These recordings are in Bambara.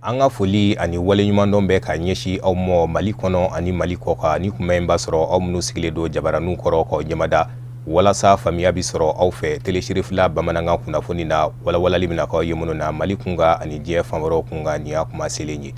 An ka foli ani waleɲumandɔn bɛ ka ɲɛsin aw mɔ Mali kɔnɔ ani Mali kɔkan. Ni kuma in b'a sɔrɔ aw minnu sigilen don jabaraninw kɔrɔ k'aw ɲɛmada walasa faamuya bɛ sɔrɔ aw fɛ Télé Cherifla bamanankan kunnafoni na, walawalali bɛna k'aw ye minnu na Mali kunkan ani diɲɛ fan wɛrɛw kunkan. Nin y'a kuma selen ye.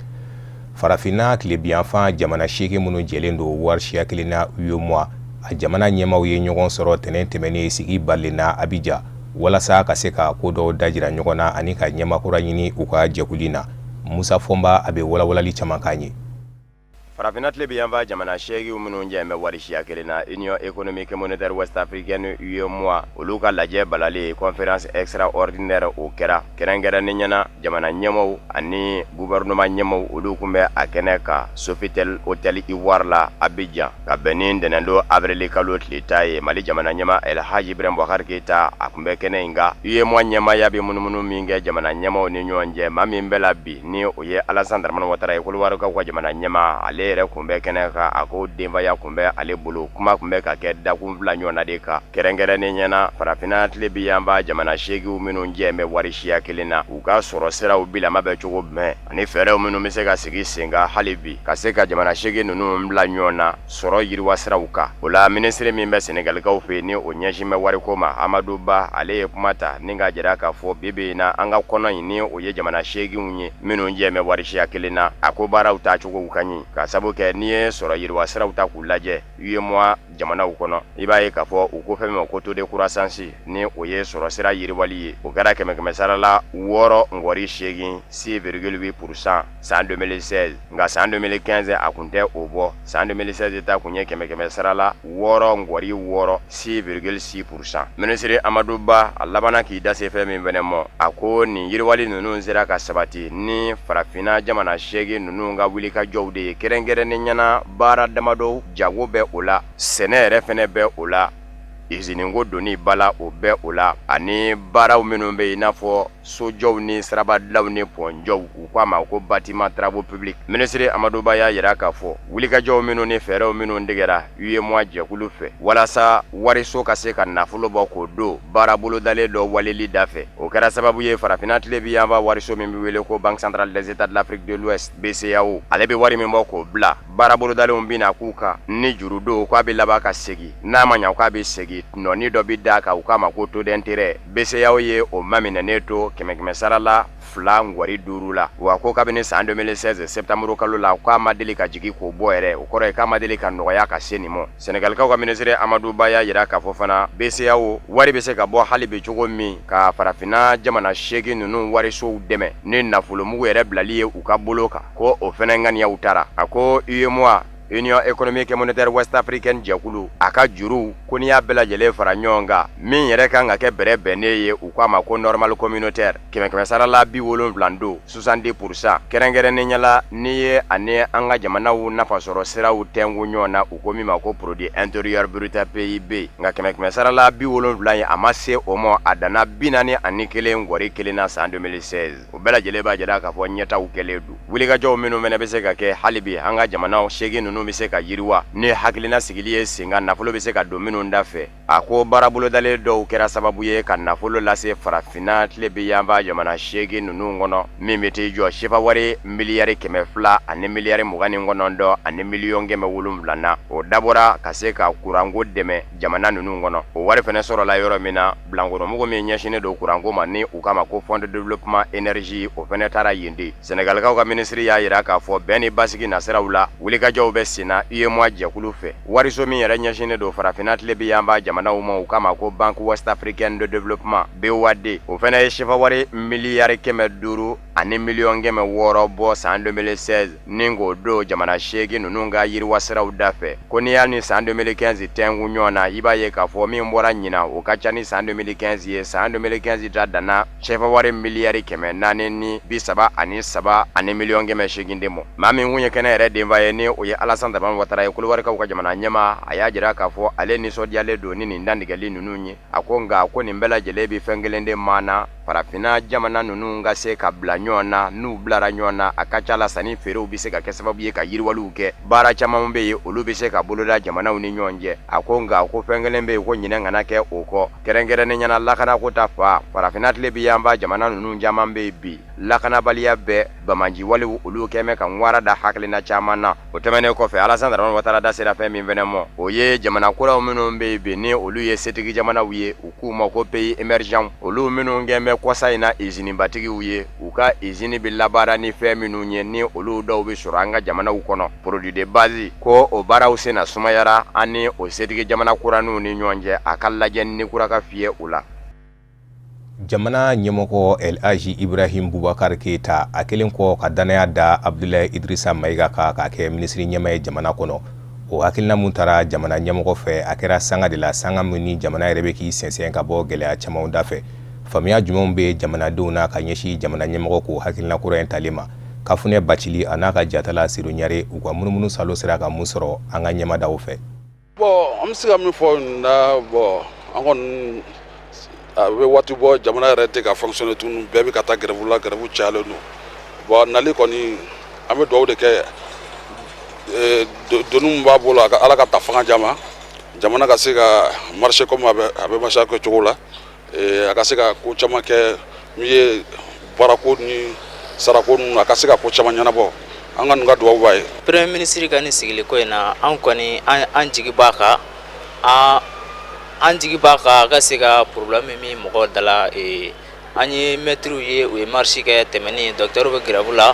Farafinna tilebinyanfan jamana 8 minnu jɛlen don wari siya kelen na, UEMOA, a jamana ɲɛmaaw ye ɲɔgɔn sɔrɔ tɛnɛn tɛmɛnen sigi balen na Abijan, walasa ka se ka ko dɔw dajira ɲɔgɔn na ani ka ɲɛmaa kura ɲini u ka jɛkulu na. Musa Fɔnba, a bɛ walawalali caman k'an ye. Farafinna tilebinyanfan jamana 8 minnu jɛ bɛ wari siya kelen na, Union économique monétaire ouest africaine, UEMOA, olu ka lajɛ balalen, conférence extraordinaire, o kɛra kɛrɛnkɛrɛnnenya na. Jamana ɲɛmaaw ani gouvernement ɲɛmaaw, olu tun bɛ a kɛnɛ kan Sofitel Hôtel Ivoire la Abidjan, ka bɛn ni ntɛnɛndon avril kalo tile 10 ye. Mali jamana ɲɛmaa Elhaji Ibrahim Boubacar Keita, a tun bɛ kɛnɛ in kan. UEMOA ɲɛmaaya bɛ munumunu min kɛ jamana ɲɛmaaw ni ɲɔgɔn cɛ, maa min bɛ la bi ni o ye Alassane Dramane Ouattara ye, Kɔdiwarikaw ka jamana ɲɛmaa, ale yɛrɛ tun bɛ kɛnɛ kan. A ko denbaya tun bɛ ale bolo. Kuma tun bɛ ka kɛ dakun 2 ɲɔgɔn na de kan, kɛrɛnkɛrɛnnenya na farafinna tilebinyanfan jamana 8 minnu jɛ bɛ wari siya kelen na, u ka sɔrɔ siraw bilama bɛ cogo jumɛn ani fɛɛrɛw minnu bɛ se ka sigi sen kan hali bi ka se ka jamana 8 ninnu bila ɲɔgɔn na sɔrɔ yiriwa siraw kan. O la, minisiri min bɛ Senegalikaw fɛ, ni o ɲɛsin bɛ wariko ma, Amadu Ba, ale ye kuma ta ni k'a jira k'a fɔ bi bi in na, an ka kɔnɔ in, ni o ye jamana 8 ye minnu jɛ bɛ wari siya kelen na, a ko baaraw taacogow ka ɲi, ka sabu kɛ n'i ye sɔrɔ yiriwa siraw ta k'u lajɛ UEMOA jamanaw kɔnɔ, i b'a ye k'a fɔ u ko fɛn min ma ko taux de croissance, ni o ye sɔrɔ sira yiriwali ye, o kɛra kɛmɛ kɛmɛ sara la 6.8, 6,8% san 2016. Nka san 2015, a kun tɛ o bɔ. San 2016 ta kun ye kɛmɛ kɛmɛ sara la 6.6, 6,6%. Minisiri Amadu Ba, a labanna k'i da se fɛn min fɛnɛ mɔ, a ko nin yiriwali ninnu sera ka sabati ni farafinna jamana 8 ninnu ka wulikajɔw de ye, kɛrɛnkɛrɛnnenya na baara damadɔw. Jago bɛ o la, sɛnɛ yɛrɛ fɛnɛ bɛ o la, iziniko donni ba la, o bɛ o la, ani baaraw minnu bɛ yen, i n'a fɔ sojɔw ni sirabadilanw ni pɔnjɔw, u k'a ma ko bâtiment, travaux publics. Minisiri Amadu Ba y'a jira k'a fɔ wulikajɔw minnu ni fɛɛrɛw minnu tigɛra UEMOA jɛkulu fɛ walasa wariso ka se ka nafolo bɔ k'o don baara bolodalen dɔ waleli da fɛ, o kɛra sababu ye farafinna tilebinyanfan wariso min bɛ wele ko Banque centrale des États de l'Afrique de l'Ouest, BCEAO, ale bɛ wari min bɔ k'o bila baara bolodalenw bɛna k'u kan ni juru don, k'a bɛ laban ka segin, n'a ma ɲa k'a bɛ segin, nɔni dɔ bɛ d'a kan, u k'a ma ko taux d'intérêt. BCEAO ye o maminɛnen to kɛmɛ kɛmɛ sara la 2.5 la. Wa ko kabini san 2016 septembre kalo la, k'a ma deli ka jigin k'o bɔ yɛrɛ. O kɔrɔ ye k'a ma deli ka nɔgɔya ka se nin ma. Sɛnɛgalikaw ka minisiri Amadu Ba y'a jira k'a fɔ fana BCEAO wari bɛ se ka bɔ hali bi cogo min ka farafinna jamana 8 ninnu warisow dɛmɛ ni nafolomugu yɛrɛ bilali ye u ka bolo kan, ko o fɛnɛ ŋaniyaw tara. A ko UEMOA, Union économique et monétaire ouest africaine jɛkulu, a ka juruw ko n'i y'a bɛɛ lajɛlen fara ɲɔgɔn kan, min yɛrɛ kan ka kɛ bɛrɛ bɛnnen ye, u k'a ma ko normale communautaire, kɛmɛ kɛmɛ sara la 70 don, 70%, kɛrɛnkɛrɛnnenya la n'i ye ani an ka jamanaw nafasɔrɔ siraw tɛnku ɲɔgɔn na, u ko min ma ko produit intérieur brut, PIB. Nka kɛmɛ kɛmɛ sara la 70 ye, a ma se o ma, a danna 41.1 na san 2016. O bɛɛ lajɛlen b'a jira k'a fɔ ɲɛtaw kɛlen don. Wulikajɔw minnu fana bɛ se ka kɛ hali bi, an ka jamanaw 8 ninnu bɛ se ka yiriwa ni hakilina sigili ye sen kan, nafolo bɛ se ka don minnu da fɛ, a ko baara bolodalen dɔw kɛra sababu ye ka nafolo lase farafinna tilebinyanfan jamana 8 ninnu kɔnɔ, min bɛ t'i jɔ sefa wari miliyari 200 ani miliyari 29 ani miliyɔn 700 na. O dabɔra ka se ka kuranko dɛmɛ jamana ninnu kɔnɔ. O wari fana sɔrɔla yɔrɔ min na, bilankɔrɔmugu min ɲɛsinnen don kuranko ma, ni u k'a ma ko Fonds de développement énergie, o fana taara yen de. Sɛnɛgalikaw ka minisiri y'a jira k'a fɔ bɛn ni basigi nasiraw la, wulikajɔw bɛ sen na UEMOA jɛkulu fɛ. Wariso min yɛrɛ ɲɛsinnen don farafinna tilebinyanfan jamanaw ma, u k'a ma ko Banque ouest africaine de développement, BOAD, o fana ye sefa wari miliyari 500 ani miliyɔn 600 bɔ san 2016 ni k'o don jamana 8 ninnu ka yiriwa siraw da fɛ. Ko n'i y'a ni san 2015 tɛnku ɲɔgɔn na, i b'a ye k'a fɔ min bɔra ɲinan, o ka ca ni san 2015 ye. San 2015 ta danna sefa wari miliyari 433 ani miliyɔn 800 de ma. Maa min kun ye kɛnɛ yɛrɛ denfa ye, ni o ye Alassane Dramane Ouattara ye, Kɔdiwarikaw ka jamana ɲɛmaa, a y'a jira k'a fɔ ale nisɔndiyalen don ni nin dantigɛli ninnu ye. A ko nka ko nin bɛɛ lajɛlen bɛ fɛn kelen de maana. Farafinna jamana ninnu ka se ka bila ɲɔgɔn na. N'u bilara ɲɔgɔn na, a ka ca la, sanni feerew bɛ se ka kɛ sababu ye ka yiriwaliw kɛ. Baara caman bɛ yen, olu bɛ se ka boloda jamanaw ni ɲɔgɔn cɛ. A ko nka ko fɛn kelen bɛ yen ko ɲinɛ kana kɛ o kɔ, kɛrɛnkɛrɛnnenya la lakanako ta fan. Farafinna tilebin yanfan jamana ninnu caman bɛ yen bi, lakanabaliya bɛɛ banbaanciwalew olu kɛmɛ ka ŋwara da hakilina caman na. O tɛmɛnen kɔfɛ, Alassane Dramane Ouattara da sera fɛn min fɛnɛ ma, o ye jamana kuraw minnu bɛ yen bi, ni olu ye setigi jamanaw ye, u k'u ma ko pays émergents, olu minnu kɛn bɛ kɔsa in na izinibatigiw ye, u ka izini bɛ labaara ni fɛn minnu ye, ni olu dɔw bɛ sɔrɔ an ka jamanaw kɔnɔ, produit de base, ko o baaraw senna sumayara an ni o setigi jamana kuraninw ni ɲɔgɔn cɛ. A ka lajɛ ni kura ka fiyɛ u la. Jamana ɲɛmɔgɔ El Hadji Ibrahim Boubacar Keita, a kɛlen kɔ ka dannaya da Abdoulaye Idrissa Maïga kan k'a kɛ minisiri ɲɛmaa ye jamana kɔnɔ, o hakilina mun taara jamana ɲɛmɔgɔ fɛ, a kɛra sanga de la, sanga min ni jamana yɛrɛ bɛ k'i sɛnsɛn ka bɔ gɛlɛya camanw da fɛ. Faamuya jumɛnw bɛ jamanadenw na ka ɲɛsin jamana ɲɛmɔgɔ k'o hakilina kura in tali ma? Kafunɛ Bacili a n'a ka jatala Sedu Ɲare, u ka munumunu salo sera ka mun sɔrɔ an ka ɲɛmadaw fɛ? Bon, an bɛ se ka min fɔ nin na, bon, an kɔni a bɛ waati bɔ, jamana yɛrɛ tɛ ka fonctionner tuguni. Bɛɛ bɛ ka taa grève la, grève cayalen don. Bon, nali kɔni, an bɛ dugawu de kɛ. Doni min b'a bolo, a ka Ala ka ta fanga d'a ma, jamana ka se ka marcher comme a bɛ marcher kɛ cogo la, a ka se ka ko caman kɛ min ye baarako ni sarako ninnu, a ka se ka ko caman ɲɛnabɔ. An ka nin ka dugawu b'a ye. Premier ministre ka nin sigili ko in na, an kɔni an jigi b'a kan, an jigi b'a kan a ka se ka problème min mɔgɔw da la. An ye mɛtiriw ye, u ye marche kɛ tɛmɛnen, docteur bɛ grève la.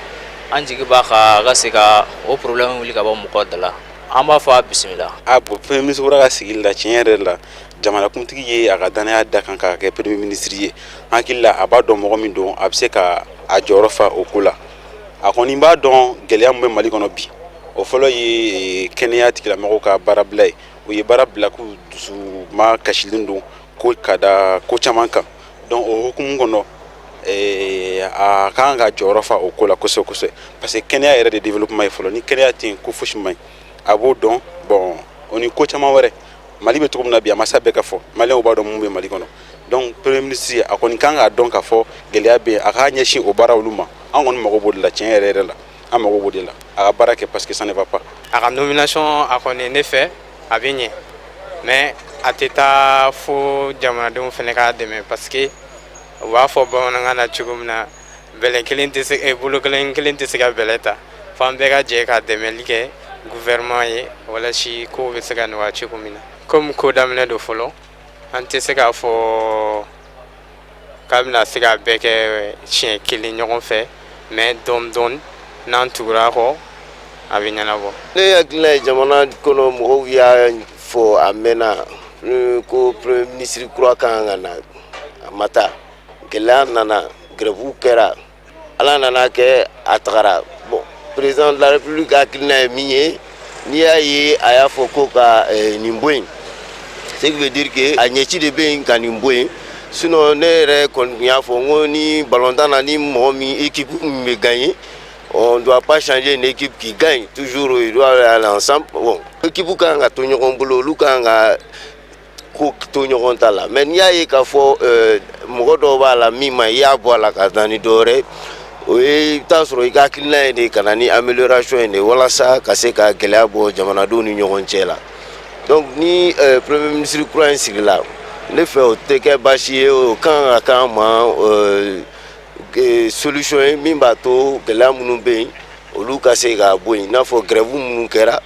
An jigi b'a kan a ka se ka o problème wuli ka bɔ mɔgɔw da la. An b'a fɔ a bisimila. A bon, premier ministre kura ka sigili la, tiɲɛ yɛrɛ la, jamanakuntigi ye a ka danaya da kan k'a kɛ premier ministre ye. An hakili la, a b'a dɔn mɔgɔ min don, a bɛ se ka a jɔyɔrɔ fa o ko la. A kɔni b'a dɔn gɛlɛya min bɛ Mali kɔnɔ bi. O fɔlɔ ye kɛnɛya tigilamɔgɔw ka baarabila ye. U ye baara bila k'u dusu ma kasilen don ko ka da ko caman kan. Donc o hukumu kɔnɔ, a kan ka jɔyɔrɔ fa o ko la kosɛbɛ kosɛbɛ, parce que kɛnɛya yɛrɛ de développement ye fɔlɔ. Ni kɛnɛya tɛ yen, ko fosi man ɲi. A b'o dɔn. Bon, o ni ko caman wɛrɛ, Mali bɛ cogo min na bi, a ma sa bɛɛ ka fɔ, maliyɛnw b'a dɔn mun bɛ Mali kɔnɔ. Donc premier ministre, a kɔni kan k'a dɔn k'a fɔ gɛlɛya bɛ yen, a k'a ɲɛsin o baara olu ma. An kɔni mago b'o de la. Tiɲɛ yɛrɛ yɛrɛ la, an mago b'o de la, a ka baara kɛ, parce que ça ne va pas. A ka nomination, a kɔni ne fɛ, a bɛ ɲɛ, mais a tɛ taa fo jamanadenw fana k'a dɛmɛ, parce que u b'a fɔ bamanankan na cogo min na, bɛlɛ kelen tɛ se, bolo kelen kelen tɛ se ka bɛlɛ ta. F'an bɛɛ ka jɛ ka dɛmɛli kɛ gouvernement ye, walasa kow bɛ se ka nɔgɔya cogo min na. Komi ko daminɛ don fɔlɔ, an tɛ se k'a fɔ k'a bɛna se ka bɛɛ kɛ siɲɛ kelen ɲɔgɔn fɛ, mais dɔɔni dɔɔni, n'an tugura a kɔ, a bɛ ɲɛnabɔ. Ne hakilina ye, jamana kɔnɔ mɔgɔw y'a fɔ a mɛnna ko premier ministre kura kan ka na. A ma taa, gɛlɛya nana, grève kɛra, Ala nana kɛ a tagara. Bon, président de la République hakilina ye min ye, n'i y'a ye a y'a fɔ ko ka nin bɔ yen, ce qui veut dire que a ɲɛci de bɛ yen ka nin bɔ yen. Sinon ne yɛrɛ kɔni tun y'a fɔ n ko ni ballontan na, ni mɔgɔ min, équipe min bɛ gagner, on ne doit pas changer une équipe qui gagne toujours, il doit aller ensemble. Bon, équipe kan ka to ɲɔgɔn bolo, olu kan ka ko to ɲɔgɔn ta la. Mais n'i y'a ye k'a fɔ mɔgɔ dɔw b'a la min ma, i y'a bɔ a la ka taa ni dɔ wɛrɛ, o ye i bɛ taa sɔrɔ i ka hakilina ye de ka na ni amélioration ye de, walasa ka se ka gɛlɛya bɔ jamanadenw ni ɲɔgɔn cɛ la. Donc ni premier ministre kura in sigila, ne fɛ, o tɛ kɛ baasi ye. O kan ka k'an ma solution ye min b'a to gɛlɛya minnu bɛ yen, olu ka se ka bɔ yen, i n'a fɔ grève minnu kɛra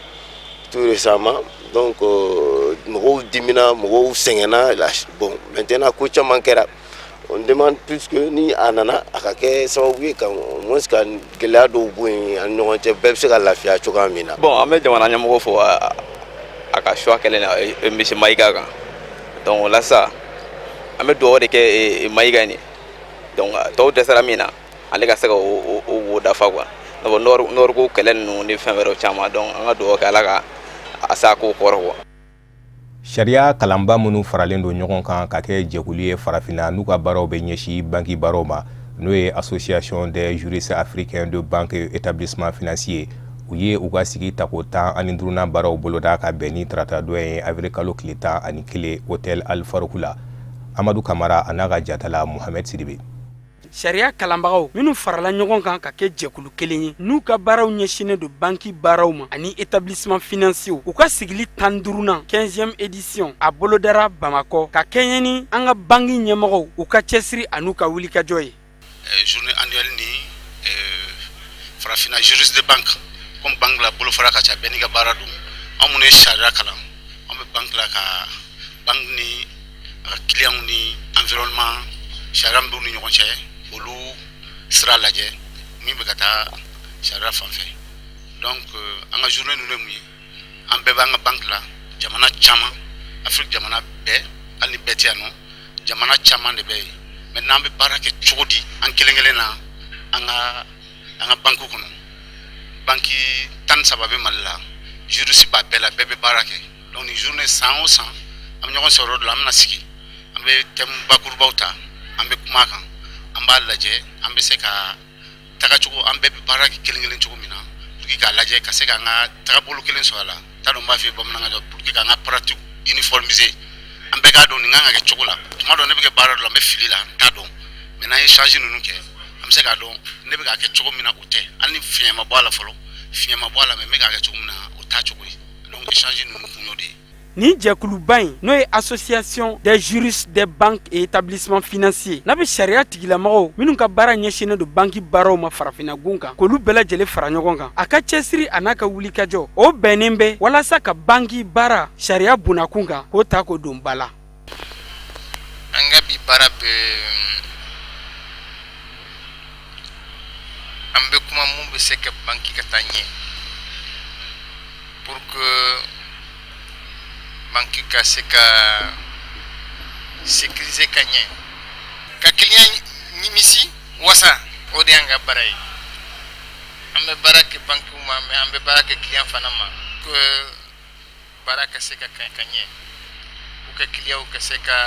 tout récemment. Donc mɔgɔw dimina, mɔgɔw sɛgɛnna. Bon, maintenant ko caman kɛra. On demande plus que ni a nana, a ka kɛ sababu ye ka au moins ka gɛlɛya dɔw bɔ yen an ni ɲɔgɔn cɛ, bɛɛ bɛ se ka lafiya cogoya min na. Bon, an bɛ jamana ɲɛmɔgɔ fo a ka choix kɛlen na monsieur Mayiga kan. Donc o la sisan, an bɛ dugawu de kɛ Mayiga ye. Donc tɔw dɛsɛra min na, ale ka se ka o wo dafa quoi. Donc nord ko kɛlɛ ninnu ni fɛn wɛrɛw caman. Donc an ka dugawu kɛ, Ala ka a s'a ko kɔrɔ quoi. Sariya kalanba minnu faralen don ɲɔgɔn kan ka kɛ jɛkulu ye Farafinna, n'u ka baaraw bɛ ɲɛsin banki baaraw ma, n'o ye Association des juristes africains de banque établissement financier, u ye u ka sigi tako 15nan baaraw boloda ka bɛn ni tarata don ye, avril kalo tile 11, hôtel Al Farouk la. Amadu Kamara a n'a ka jatala Mohamed Sidibe. Sariya kalanbagaw minnu farala ɲɔgɔn kan ka kɛ jɛkulu kelen ye n'u ka baaraw ɲɛsinnen don banki baaraw ma ani établissement financier, u ka sigili 15nan, 15e édition, a bolodara Bamakɔ ka kɛɲɛ ni an ka banki ɲɛmɔgɔw u ka cɛsiri an'u ka wulikajɔ ye. Journée annuelle ni farafinna juriste de banque, comme banque la bolofara ka ca, bɛɛ n'i ka baara don. Anw minnu ye sariya kalan, an bɛ banque la ka banque ni a ka clients ni environnement, sariya min b'u ni ɲɔgɔn cɛ, olu sira lajɛ min bɛ ka taa sariya fan fɛ. Donc an ka journée ninnu ye mun ye? An bɛɛ b'an ka banque la, jamana caman, Afrique jamana bɛɛ, hali ni bɛɛ tɛ yan nɔ, jamana caman de bɛ yen. Maintenant, an bɛ baara kɛ cogo di an kelen kelen na an ka banque kɔnɔ? Banque 13 bɛ Mali la, juriste b'a bɛɛ la, bɛɛ bɛ baara kɛ. Donc nin journée, san o san, an bɛ ɲɔgɔn sɔrɔ yɔrɔ dɔ la, an bɛna sigi, an bɛ thème bakurubaw ta, an bɛ kuma a kan, an b'a lajɛ an bɛ se ka taga cogo, an bɛɛ bɛ baara kɛ kelen kelen cogo min na, pour que k'a lajɛ ka se k'an ka tagabolo kelen sɔrɔ a la. T'a dɔn n b'a f'i ye bamanankan na, pour que k'an ka pratique uniformiser, an bɛɛ k'a dɔn nin kan ka kɛ cogo la. Tuma dɔ ne bɛ kɛ baara dɔ la, n bɛ fili la, n t'a dɔn. Mais n'an ye échange ninnu kɛ, an bɛ se k'a dɔn ne bɛ k'a kɛ cogo min na, o tɛ, hali ni fiɲɛ ma bɔ a la fɔlɔ, fiɲɛ ma bɔ a la, mais n bɛ k'a kɛ cogo min na, o t'a cogo ye. Donc échange ninnu kun y'o de ye. Nin jɛkuluba in, n'o ye Association des juristes des banques et établissements financiers, n'a bɛ sariya tigilamɔgɔw minnu ka baara ɲɛsinnen don banki baaraw ma farafinna gun kan, k'olu bɛɛ lajɛlen fara ɲɔgɔn kan, a ka cɛsiri a n'a ka wulikajɔ, o bɛnnen bɛ walasa ka banki baara sariya bunakun kan, k'o ta k'o don ba la. An ka bi baara bɛ, an bɛ kuma mun bɛ se ka banki ka taa ɲɛ, pour que banki ka se ka sécuriser ka ɲɛ, ka client nimisi wasa. O de y'an ka baara ye. An bɛ baara kɛ bankiw ma, mais an bɛ baara kɛ client fana ma, que baara ka se ka kɛ ka ɲɛ, u ka clientw ka se ka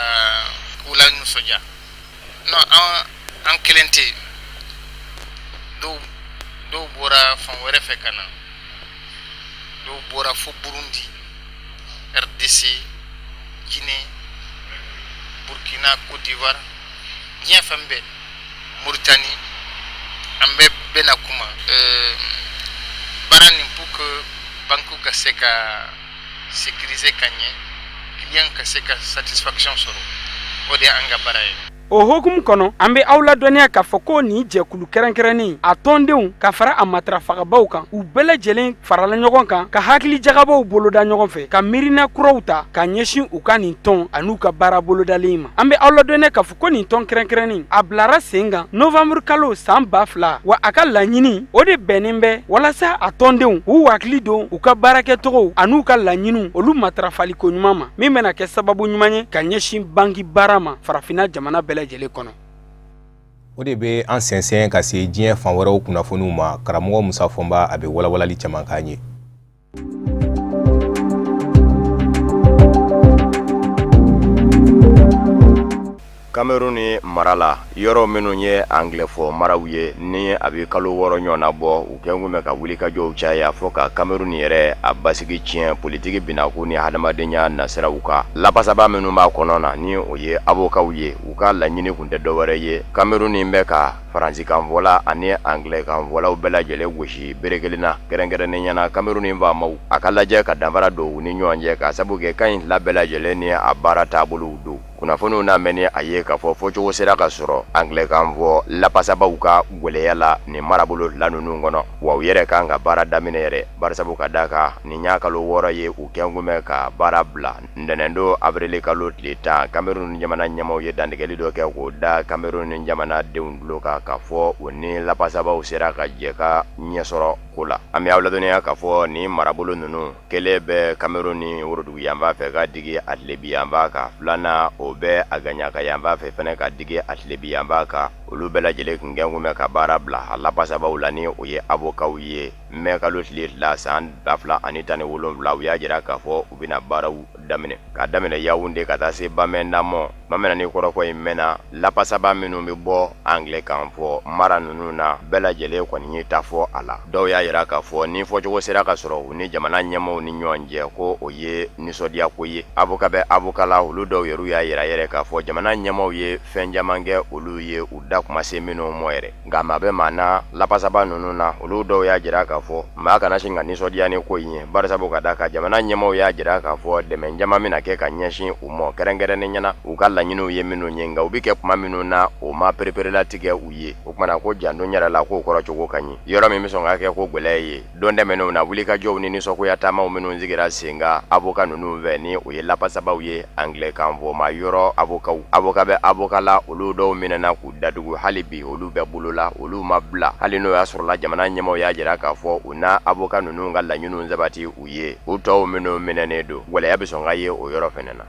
k'u la nisɔndiya. Non, an kelen tɛ. Dɔw bɔra fan wɛrɛ fɛ ka na, dɔw bɔra fo Burundi, RDC, Guinée, Burkina, Côte d'Ivoire, diɲɛ fan bɛɛ, Mauritanie. An bɛɛ bɛna kuma baara nin pour que banque ka se ka sécuriser ka ɲɛ, client ka se ka satisfaction sɔrɔ. O de y'an ka baara ye. O hokumu kɔnɔ, an bɛ aw ladɔnniya k'a fɔ ko nin jɛkulu kɛrɛnkɛrɛnnen, a tɔndenw ka fara a matarafagabaw kan, u bɛɛ lajɛlen farala ɲɔgɔn kan ka hakili jagabɔw boloda ɲɔgɔn fɛ, ka miirina kuraw ta ka ɲɛsin u ka nin tɔn an'u ka baara bolodalen ma. An bɛ aw ladɔnniya k'a fɔ ko nin tɔn kɛrɛnkɛrɛnnen, a bilara sen kan novanburu kalo san 2000, wa a ka laɲini, o de bɛnnen bɛ walasa a tɔndenw k'u hakili don u ka baarakɛcogow an'u ka laɲiniw, olu matarafaliko ɲuman ma, min bɛna kɛ sababu ɲuman ye ka ɲɛsin banki baara ma farafinna jamana bɛɛ lajɛlen kɔnɔ. O de bɛ an sɛnsɛn ka se diɲɛ fan wɛrɛw kunnafoniw ma. Karamɔgɔ Musa Fɔnba, a bɛ walawalali caman k'an ye. Cameroun mara la, yɔrɔ minnu ye anglais fɔ maraw ye, ni a bɛ kalo 6 ɲɔgɔnna bɔ, u kɛlen bɛ ka wulikajɔw caya fo ka Cameroun yɛrɛ a basigi tiɲɛ politiki binakun ni hadamadenya nasiraw kan. Lapasaba minnu b'a kɔnɔ na, ni o ye avocatw ye, u ka laɲini kun tɛ dɔwɛrɛ ye, Cameroun bɛ ka faransikanfɔla ani anglais-kanfɔlaw bɛɛ lajɛlen gosi bere kelen na, kɛrɛnkɛrɛnnenya na Cameroun faamaw a ka lajɛ ka danfara don u ni ɲɔgɔn cɛ, ka sabu kɛ kan in fila bɛɛ lajɛlen ni a baara taabolow don. Kunnafoniw n'a mɛn ni a ye k'a fɔ fɔcogo sera ka sɔrɔ anglais-kan fɔ lapasabaw ka gwɛlɛya la nin marabolo fila ninnu kɔnɔ, wa u yɛrɛ kan ka baara daminɛ yɛrɛ, barisabu ka d'a kan nin y'a kalo 6 ye u kɛn bɛ ka baara bila. Ntɛnɛndon avril kalo tile 10, Cameroun jamana ɲɛmaaw ye dantigɛli dɔ kɛ k'o da Cameroun jamanadenw tulo kan k'a fɔ u ni lapasabaw sera ka jɛ ka ɲɛsɔrɔ ko la. An bɛ aw ladɔnniya k'a fɔ nin marabolo ninnu kelen bɛ Cameroun ni worodugu yanfan fɛ ka digi a tilebi yanfan kan, filanan o bɛ a gaɲaka yanfan fɛ fɛnɛ ka digi a tilebi yanfan kan. Olu bɛɛ lajɛlen kun kɛn bɛ ka baara bila a lapasabaw la, ni o ye avocatw ye, mɛ kalo tile 2 san 2017. U y'a jira k'a fɔ u bɛna baaraw daminɛ k'a daminɛ Yawunde ka taa se Bamendamɔ. Bamena ni kɔrɔfɔ in mɛnna, lapasaba minnu bɛ bɔ anglais kan fɔ mara ninnu na, bɛɛ lajɛlen kɔni ye ta fɔ a la. Dɔw y'a jira k'a fɔ ni fɔcogo sera ka sɔrɔ u ni jamana ɲɛmaaw ni ɲɔgɔn cɛ, ko o ye nisɔndiya ko ye. Avocat bɛ avocat la, olu dɔw yɛrɛ y'a jira yɛrɛ k'a fɔ jamana ɲɛmaaw ye fɛn caman kɛ olu ye u da. kuma se minnu mɔ yɛrɛ. Nka maa bɛ maa na lapasaba ninnu na, olu dɔw y'a jira k'a fɔ maa kana sin ka nisɔndiya ni ko in ye, barisabu ka da kan jamana ɲɛmaaw y'a jira k'a fɔ dɛmɛ caman bɛna kɛ ka ɲɛsin u mɔ, kɛrɛnkɛrɛnnen ɲɛna u ka laɲiniw ye minnu ye, nka u bɛ kɛ kuma minnu na, o ma pereperelatigɛ u ye. O tuma na ko janto yɛrɛ la k'o kɔrɔ cogo ka ɲi. Yɔrɔ min bɛ sɔn ka kɛ ko gɛlɛya ye, don tɛmɛnenw na, wulikajɔw ni nisɔngoya taamaw minnu sigira sen kan avoka ninnu fɛ, ni o ye lapasabaw ye, angilɛkan fɔma yɔrɔ avokaw, avoka bɛ avoka la, olu dɔw minɛna k'u datugu, hali bi olu bɛ bolo la, olu ma bila, hali n'o y'a sɔrɔla jamana ɲɛmaaw y'a jira k'a fɔ u na avoka ninnu ka laɲiniw sabati u ye. U tɔw minnu minɛnen don, gɛlɛya bɛ sɔn ka ye o yɔrɔ fana na.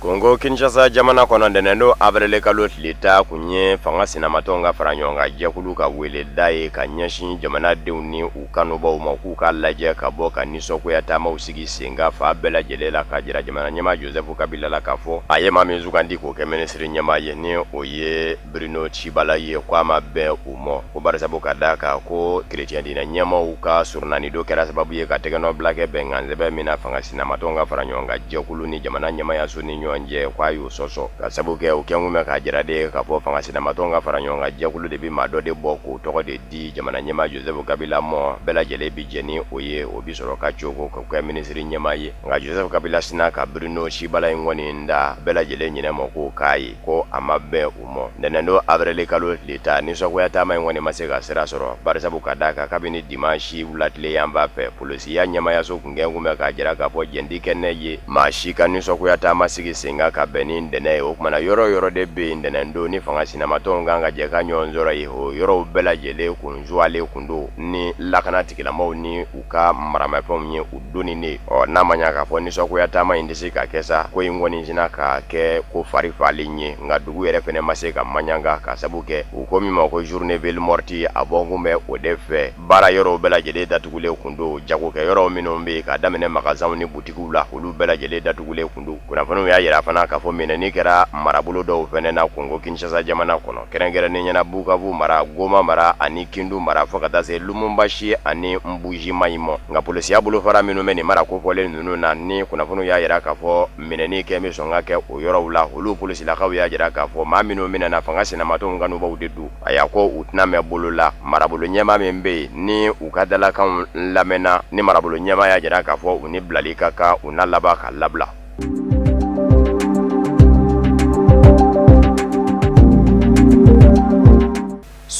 Kongo Kinshasa jamana kɔnɔ, ntɛnɛndon avril kalo tile 10 kun ye fanga sinamatɔnw ka fara ɲɔgɔn kan jɛkulu ka weleda ye ka ɲɛsin jamanadenw ni u kanubaw ma, k'u k'a lajɛ ka bɔ ka nisɔngoya taamaw sigi sen kan fan bɛɛ lajɛlen la, k'a jira jamana ɲɛmaa Joseph Kabila la k'a fɔ a ye maa min sugandi k'o kɛ minisiri ɲɛmaa ye, ni o ye Bruno Tshibala ye, ko a ma bɛn u mɔ, ko barisabu ka d'a kan ko kerecɛn diinɛ ɲɛmaaw ka surunani don kɛra sababu ye ka tɛgɛnɔbila kɛ bɛnkan sɛbɛn min na fanga sinamatɔnw ka fara ɲɔgɔn kan jɛkulu ni jamana ɲɛmaayaso ni ɲɔgɔn cɛ, ko a y'o sɔsɔ, ka sabu kɛ o kɛnkun bɛ k'a jira de k'a fɔ fanga sinamatɔnw ka fara ɲɔgɔn kan jɛkulu de bɛ maa dɔ de bɔ k'o tɔgɔ de di jamana ɲɛmaa Joseph Kabila mɔ, bɛɛ lajɛlen bi jɛ ni o ye, o bi sɔrɔ ka cogo k'o kɛ minisiri ɲɛmaa ye. Nka Joseph Kabila sina ka Bruno Tshibala in kɔni da bɛɛ lajɛlen ɲinɛ mɔ k'o k'a ye ko a ma bɛn u mɔ. Ntɛnɛndon avril kalo tile 10, nisɔngoya taama in kɔni ma se ka sira sɔrɔ, barisabu ka d'a kan kabini dimansi wulatile yanfan fɛ, polisiya ɲɛmaayaso kun kɛn kun bɛ k'a jira k'a fɔ jɛn tɛ kɛ n'a ye maa si ka nisɔngoya taama sigi sen kan ka bɛn ni ntɛnɛn ye. O tuma na yɔrɔ o yɔrɔ de bɛ yen ntɛnɛndon ni fanga sinamatɔnw kan ka jɛ ka ɲɔgɔn sɔrɔ yen, o yɔrɔw bɛɛ lajɛlen kun suwalen kun don ni lakana tigilamaaw ni u ka maramafɛnw ye u donni ne. Ɔ n'a ma ɲa k'a fɔ nisɔngoya taama in tɛ se ka kɛ sa, ko in kɔni sina ka kɛ ko fari falen ye, nka dugu yɛrɛ fɛnɛ ma se ka maɲanga, ka sabu kɛ u ko min ma ko journée ville morte, a bɔkun bɛ o de fɛ. Baara yɔrɔw bɛɛ lajɛlen datugulen kun don, jagokɛ yɔrɔw minnu bɛ yen ka daminɛ magasinw ni butikiw la, olu bɛɛ lajɛlen datugulen kun don. Kunnafoniw y'a jira fana k'a fɔ minɛni kɛra marabolo dɔw fɛnɛ na Kongo Kinshasa jamana kɔnɔ, kɛrɛnkɛrɛnnen ɲɛna Bukavu mara, Goma mara ani Kindu mara, fo ka taa se Lubumbashi ani Mbujimayi mɔ. Nka polisiya bolofara minnu bɛ nin mara kofɔlen ninnu na, ni kunnafoniw y'a jira k'a fɔ minɛni kɛ bɛ sɔn ka kɛ o yɔrɔw la, olu polisilakaw y'a jira k'a fɔ maa minnu minɛna fanga sinamatɔnw kanubaw de don. A y'a ko u tɛna mɛn bolo la. Marabolo ɲɛmaa min bɛ yen ni u ka dalakanw lamɛnna, ni marabolo ɲɛmaa y'a jira k'a fɔ u ni bilali ka kan, u na laban ka labila.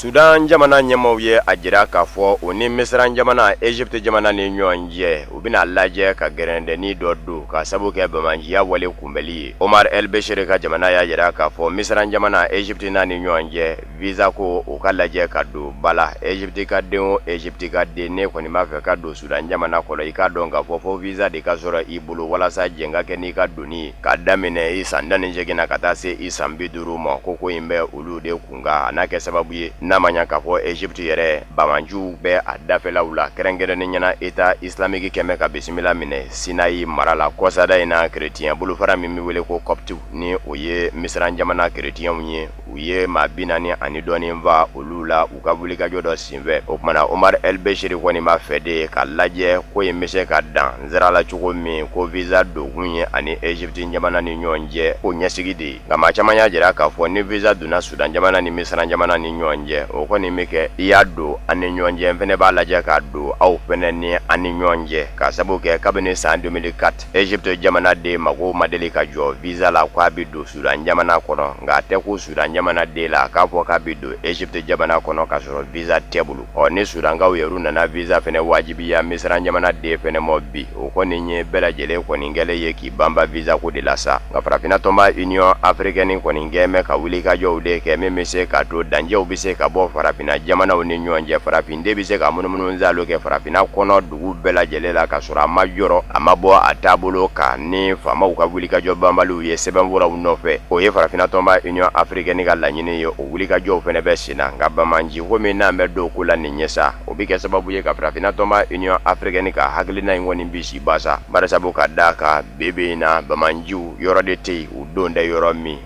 Sudan jamana ɲɛmaaw ye a jira k'a fɔ u ni Misira jamana, Egypte jamana ni ɲɔgɔn cɛ, u bɛna lajɛ ka gɛrɛndɛnni dɔ don ka sabu kɛ banbaanciya wale kunbɛli ye. Omar El Bechir ka jamana y'a jira k'a fɔ Misira jamana, Egypte n'a ni ɲɔgɔn cɛ visa ko u ka lajɛ ka don ba la. Egypte ka den o Egypte ka den, n'e kɔni b'a fɛ ka don Sudan jamana kɔnɔ, i k'a dɔn k'a fɔ fo visa de ka sɔrɔ i bolo walasa jɛn ka kɛ n'i ka donni ye, k'a daminɛ i san 18 na ka taa se i san 50 ma. Ko ko in bɛ olu de kun kan, a n'a kɛ sababu ye n'a ma ɲa k'a fɔ Egypte yɛrɛ banbaanciw bɛ a dafɛlaw la, kɛrɛnkɛrɛnnen ɲɛna État islamique kɛmɛ ka bisimila minɛ Sinayi mara la kɔsada in na. Kerecɛn bolofara min bɛ wele ko Coptiw, ni o ye Misira jamana kerecɛnw ye, u ye maa 40 ani dɔɔnin fa olu la u ka wulikajɔ dɔ senfɛ. O tuma na Omar El Bechir kɔni b'a fɛ de ka lajɛ ko in bɛ se ka dan sira la cogo min, ko visa donkun ye ani Egypte jamana ni ɲɔgɔn cɛ ko ɲɛsigi de ye. Nka maa caman y'a jira k'a fɔ ni visa donna Sudan jamana ni Misira jamana ni ɲɔgɔn cɛ, o kɔni bɛ kɛ i y'a don an ni ɲɔgɔn cɛ, n fɛnɛ b'a lajɛ k'a don aw fɛnɛ ni an ni ɲɔgɔn cɛ, k'a sabu kɛ kabini san 2004 Egypte jamana den mago ma deli ka jɔ visa la k'a bɛ don Sudan jamana kɔnɔ. Nka a tɛ ko Sudan jamana den la k'a fɔ k'a bɛ don Egypte jamana kɔnɔ k'a sɔrɔ visa tɛ bolo. Ɔ ni Sudankaw yɛrɛ nana visa fɛnɛ wajibiya Misira jamana den fɛnɛ mɔ bi, o kɔni ye bɛɛ lajɛlen kɔni kɛlen ye k'i banba visa ko de la sa. Nka farafinna tɔnba Union africaine kɔni kɛn bɛ ka wulikajɔw de kɛ min bɛ se k'a to dancɛw bɛ se ka bɔ farafinna jamanaw ni ɲɔgɔn cɛ, farafinden bɛ se ka munumunu saalo kɛ farafinna kɔnɔ dugu bɛɛ lajɛlen la k'a sɔrɔ a ma jɔrɔ, a ma bɔ a taabolo kan ni faamaw ka wulikajɔ banbaliw ye sɛbɛnfuraw nɔfɛ. O ye farafinna tɔnba Union africaine ka laɲini ye, o wulikajɔw fɛnɛ bɛ sen na. Nka banbaanci ko min n'an bɛ don ko la nin ye sa, o bɛ kɛ sababu ye ka farafinna tɔnba Union africaine ka hakilina in kɔni bisi basa, barisabu ka d'a kan bi bi in na banbaanciw yɔrɔ de tɛ yen u don tɛ yɔrɔ min.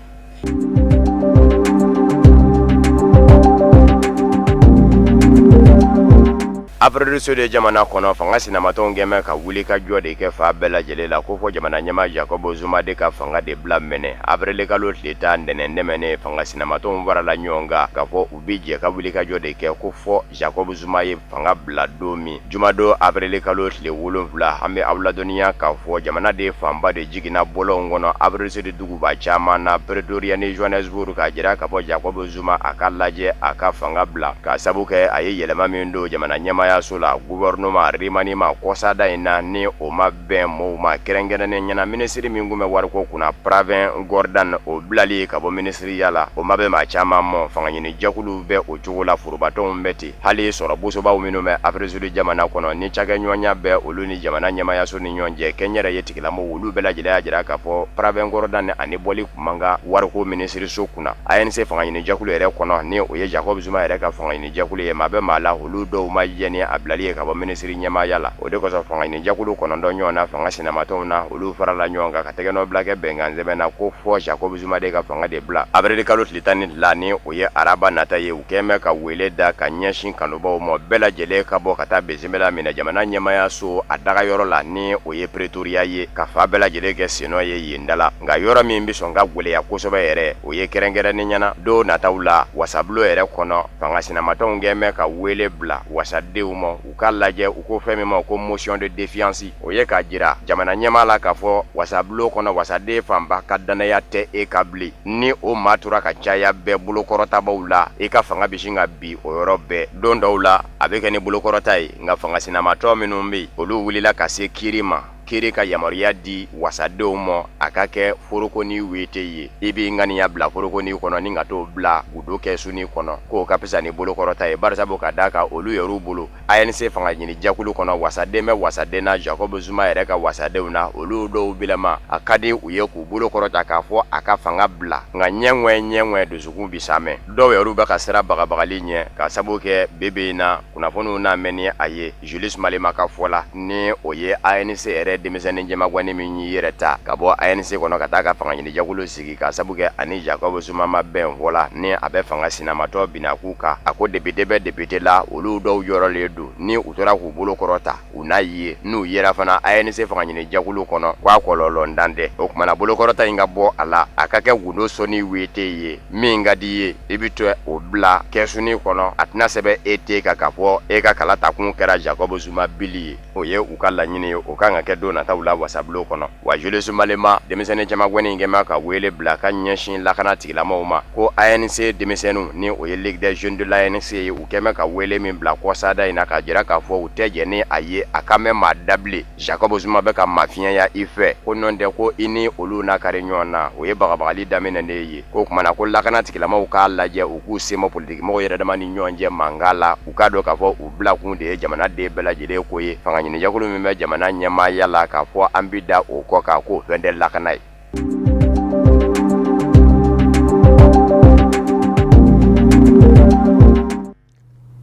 Afrique du Sud jamana kɔnɔ, fanga sinamatɔnw kɛn bɛ ka wuli ka jɔ de kɛ fan bɛɛ lajɛlen la ko fɔ jamana ɲɛmaa Jacob Zuma de ka fanga de bila mɛnɛ. Avril kalo tile 10, ntɛnɛn tɛmɛnen, fanga sinamatɔnw farala ɲɔgɔn kan k'a fɔ u bɛ jɛ ka wuli ka jɔ de kɛ ko fɔ Jacob Zuma ye fanga bila don min. Jumadon avril kalo tile 7, an bɛ aw ladɔnniya k'a fɔ jamanaden fanba de jiginna bɔlɔnw kɔnɔ Afrique du Sud duguba caman na, Pretoria ni Johannesburg, k'a jira k'a fɔ Jacob Zuma a ka lajɛ a ka fanga bila, k'a sabu kɛ a ye yɛlɛma min don jamana ɲɛmaayaso la, gouvernement remaniement, kɔsada in na, ni o ma bɛn mɔɔw ma. Kɛrɛnkɛrɛnnen ɲɛna, minisiri min tun bɛ wariko kunna, Pravin Gordhan, o bilali ka bɔ minisiriya la, o ma bɛn maa caman ma. Fanga ɲini jɛkuluw bɛ o cogo la, forobatɔnw bɛ ten. Hali sɔrɔ bosobaw minnu bɛ Afrique du Sud jamana kɔnɔ, ni cakɛɲɔgɔnya bɛ olu ni jamana ɲɛmaayaso ni ɲɔgɔn cɛ, kɛnyɛrɛye tigilamɔgɔw, olu bɛɛ lajɛlen y'a jira k'a fɔ Pravin Gordhan ani bɔli kun man kan wariko minisiriso kunna. ANC fanga ɲini jɛkulu yɛrɛ kɔnɔ, ni o ye Jacob Zuma yɛrɛ ka fanga ɲini jɛkulu ye, maa bɛ maa la, olu dɔw ma jɛn ni a bilali ye ka bɔ minisiri ɲɛmaaya la. O de kosɔn fanga ɲini jɛkulu 9 ɲɔgɔn na fanga sinamatɔnw na, olu farala ɲɔgɔn kan ka tɛgɛnɔbila kɛ bɛnkan sɛbɛn na ko fɔ Jacob Zuma de ka fanga de bila avril kalo tile 12, ni o ye araba nata ye. U kɛn bɛ ka wele da ka ɲɛsin kanubaw ma, bɛɛ lajɛlen ka bɔ ka taa bisimila minɛ jamana ɲɛmaayaso a dagayɔrɔ la, ni o ye Pretoria ye, ka fan bɛɛ lajɛlen kɛ sennɔ ye yen da la. Nka yɔrɔ min bɛ sɔn ka gwɛlɛya kosɛbɛ yɛrɛ, o ye kɛrɛnkɛrɛnnen ɲɛna don nataw la wasabulon yɛrɛ kɔnɔ, fanga sinamatɔnw kɛn bɛ ka wele bila wasadenw ma, u ka lajɛ u ko fɛn min ma ko motion de défiance. O ye k'a jira jamana ɲɛmaa la k'a fɔ wasabulon kɔnɔ wasaden fanba ka dannaya tɛ e kan bilen. Ni o maa tora ka caya bɛɛ bolokɔrɔtabaw la, i ka fanga bɛ sin ka bin o yɔrɔ bɛɛ. Don dɔw la a bɛ kɛ ni bolokɔrɔta ye, nka fanga sinamatɔ minnu bɛ yen, olu wulila ka se kiiri ma, kiiri ka yamaruya di wasadenw ma a ka kɛ forokoni wete ye. I b'i ŋaniya bila forokoni kɔnɔ ni ka t'o bila gundo kɛsuni kɔnɔ, k'o ka fisa ni bolokɔrɔta ye, barisabu ka d'a kan olu yɛrɛw bolo, ANC fanga ɲini jɛkulu kɔnɔ, wasaden bɛ wasaden na, Jacob Zuma yɛrɛ ka wasadenw na, olu dɔw bilama a ka di u ye k'u bolo kɔrɔta k'a fɔ a ka fanga bila. Nka ɲɛŋɛ ɲɛŋɛ dusukun bi samɛ, dɔw yɛrɛw bɛ ka siran bagabagali ɲɛ, k'a sabu kɛ bi bi in na kunnafoniw n'a mɛn ni a ye. Julius Malema ka fɔ la, ni o ye ANC yɛrɛ denmisɛnnin jɛmagwanni min y'i yɛrɛ ta ka bɔ ANC kɔnɔ ka taa ka fanga ɲini jɛkulu sigi, k'a sabu kɛ ani Jacob Zuma ma bɛn fɔ la, ni a bɛ fanga sinamatɔ binakun kan, a ko député bɛ député la, olu dɔw jɔrɔlen don ni u tora k'u bolo kɔrɔta, u n'a ye n'u yera fana ANC fanga ɲini jɛkulu kɔnɔ, k'a kɔlɔlɔ ntan tɛ. O tuma na bolokɔrɔta in ka bɔ a la, a ka kɛ gundo sɔnni wete ye. Min ka di i ye, i bɛ to o bila kɛsuni kɔnɔ, a tɛna sɛbɛn e ten kan k'a fɔ e ka kala takun kɛra Jacob Zuma bili ye. O ye u ka laɲini ye, o kan ka kɛ don nataw la wasabulon kɔnɔ. Wa Julius Malema, denmisɛnnin cɛmagwɛnni in kɛn bɛ ka wele bila ka ɲɛsin lakana tigilamɔgɔw ma ko ANC denmisɛnninw, ni o ye Ligue des jeunes de l'ANC ye, u kɛn bɛ ka wele min bila kɔsada in na k'a jira k'a fɔ u tɛ jɛn ni a ye a ka mɛn maa da bilen Jacob Zuma bɛ ka mafiɲɛya i fɛ, ko nɔntɛ ko i ni olu na kari ɲɔgɔn na. O ye bagabagali daminɛnen ye. K'o tuma na ko lakana tigilamɔgɔw k'a lajɛ, u k'u sen bɔ politikimɔgɔw yɛrɛ dama ni ɲɔgɔn cɛ mankan la, u k'a dɔn k'a fɔ u bilakun de ye jamanaden bɛɛ lajɛlen ko ye. Fanga ɲinijɛkulu min bɛ jamana ɲɛmaaya la, k'a fɔ an bɛ da o kɔ kan, k'o fɛn tɛ lakana ye.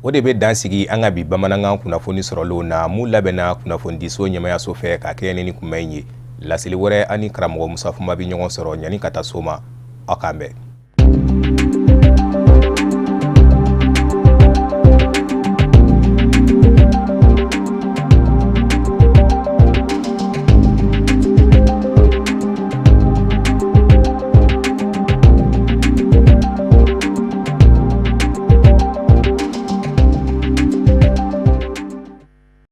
O de bɛ dan sigi an ka bi bamanankan kunnafoni sɔrɔlenw na, mun labɛnna kunnafonidiso ɲɛmayaso fɛ ka kɛɲɛ ni nin kunba in ye. Laseli wɛrɛ, an ni karamɔgɔ Musa Fuma bɛ ɲɔgɔn sɔrɔ. Ɲani ka taa so ma, aw k'an bɛn.